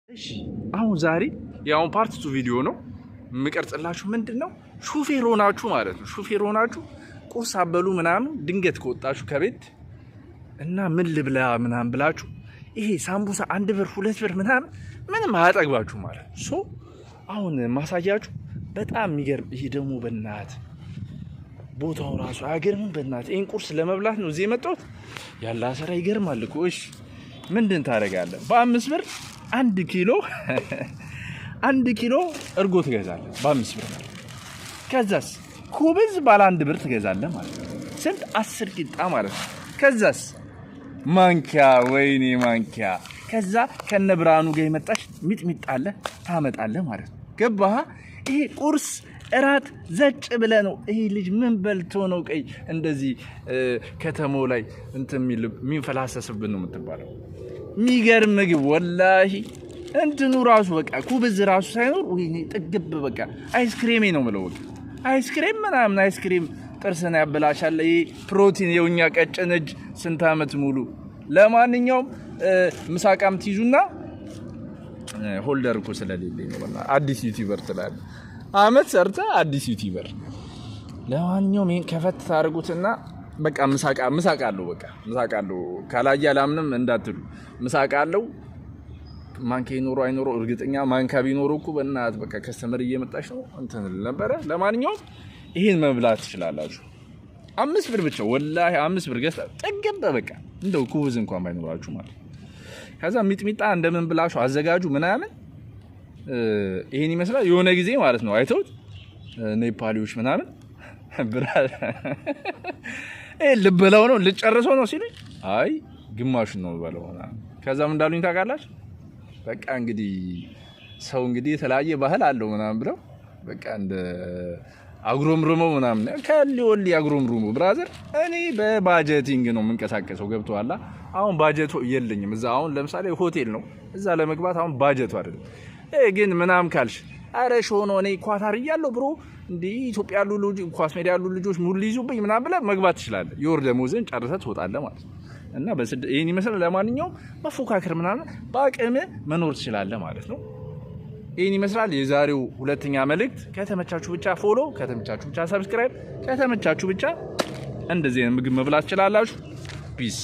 እሺ አሁን ዛሬ ያው part 2 ቪዲዮ ነው የምቀርጽላችሁ። ምንድን ነው ሹፌር ሆናችሁ ማለት ነው። ሹፌር ሆናችሁ ቁርስ አበሉ ምናምን ድንገት ከወጣችሁ ከቤት እና ምን ልብላ ምናምን ብላችሁ ይሄ ሳምቡሳ 1 ብር 2 ብር ምናምን ምንም አያጠግባችሁ ማለት ነው። So አሁን ማሳያችሁ በጣም የሚገርም፣ ይሄ ደግሞ በእናት ቦታው ራሱ አያገርምም? በእናት ይህን ቁርስ ለመብላት ነው እዚህ የመጣሁት። ያለ ስራ ይገርማል እኮ። እሺ ምንድን ታደርጋለህ? በ5 ብር 1 ኪሎ 1 ኪሎ እርጎ ትገዛለህ በ5 ብር ማለት። ከዛስ ኩብዝ ባለ 1 ብር ትገዛለህ ማለት ነው። ስንት? 10 ቂጣ ማለት ነው። ከዛስ ማንኪያ፣ ወይኔ ማንኪያ። ከዛ ከነ ብርሃኑ ጋር የመጣች ሚጥሚጣ አለ ታመጣለህ ማለት ነው። ገባህ? ይሄ ቁርስ እራት ዘጭ ብለህ ነው። ይሄ ልጅ ምን በልቶ ነው ቀይ እንደዚህ ከተማው ላይ እንትን የሚንፈላሰስብን ነው የምትባለው። የሚገርም ምግብ ወላሂ፣ እንትኑ ራሱ በቃ ኩብዝ ራሱ ሳይኖር ወይኔ ጥግብ፣ በቃ አይስክሬሜ ነው የምለው። በቃ አይስክሬም ምናምን፣ አይስክሬም ጥርስን ያበላሻል። ይሄ ፕሮቲን የውኛ ቀጭን እጅ ስንት ዓመት ሙሉ። ለማንኛውም ምሳቃም ትይዙና holder እኮ ስለሌለኝ ነው። አዲስ YouTuber ትላለህ። አመት ሰርተህ አዲስ YouTuber። ለማንኛውም ይሄን ከፈት ታደርጉትና በቃ ምሳቃ ምሳቃ አለው። በቃ ምሳቃ አለው። ካላየ አላምንም እንዳትሉ፣ ምሳቃ አለው። ማንኪያ ይኖረው አይኖረው እርግጠኛ፣ ማንኪያ ቢኖረው እኮ በእናትህ በቃ customer እየመጣች ነው እንትን ነበረ። ለማንኛውም ይሄን መብላት ትችላላችሁ። 5 ብር ብቻ፣ ወላሂ 5 ብር ገዝታ ጠገበ በቃ፣ እንደው ኩብዝ እንኳን ባይኖራችሁ ማለት። ከዛ ሚጥሚጣ እንደምን ብላችሁ አዘጋጁ ምናምን፣ ይሄን ይመስላል። የሆነ ጊዜ ማለት ነው አይተውት ኔፓሊዎች ምናምን ይሄ ልበላው ነው ልጨርሰው ነው ሲሉኝ፣ አይ ግማሹን ነው በለው። ከዛም እንዳሉኝ ታውቃላችሁ። በቃ እንግዲህ ሰው እንግዲህ የተለያየ ባህል አለው ምናምን ብለው በቃ እንደ አጉረምርመው ምናምን ከሊ ወሊ አጉረምርሙ። Brother፣ እኔ በ budgeting ነው የምንቀሳቀሰው። ገብቶሃል? አሁን ባጀቱ የለኝም። እዛ አሁን ለምሳሌ ሆቴል ነው፣ እዛ ለመግባት አሁን ባጀቱ አይደለም ግን ምናምን ካልሽ አረ ሾኖ እኔ ኳታር እያለሁ bro እንዲህ ኢትዮጵያ ያሉ ኳስ ሜዳ ያሉ ልጆች ሙድ ሊይዙብኝ ምናምን ብለህ መግባት ትችላለህ። የወር ደመወዝህን ጨርሰህ ትወጣለህ ማለት ነው። እና ይህን ይመስላል። ለማንኛውም መፎካከር ምናምን በአቅም መኖር ትችላለህ ማለት ነው። ይህን ይመስላል የዛሬው ሁለተኛ መልእክት። ከተመቻችሁ ብቻ follow፣ ከተመቻችሁ ብቻ subscribe፣ ከተመቻችሁ ብቻ እንደዚህ አይነት ምግብ መብላት ትችላላችሁ። Peace.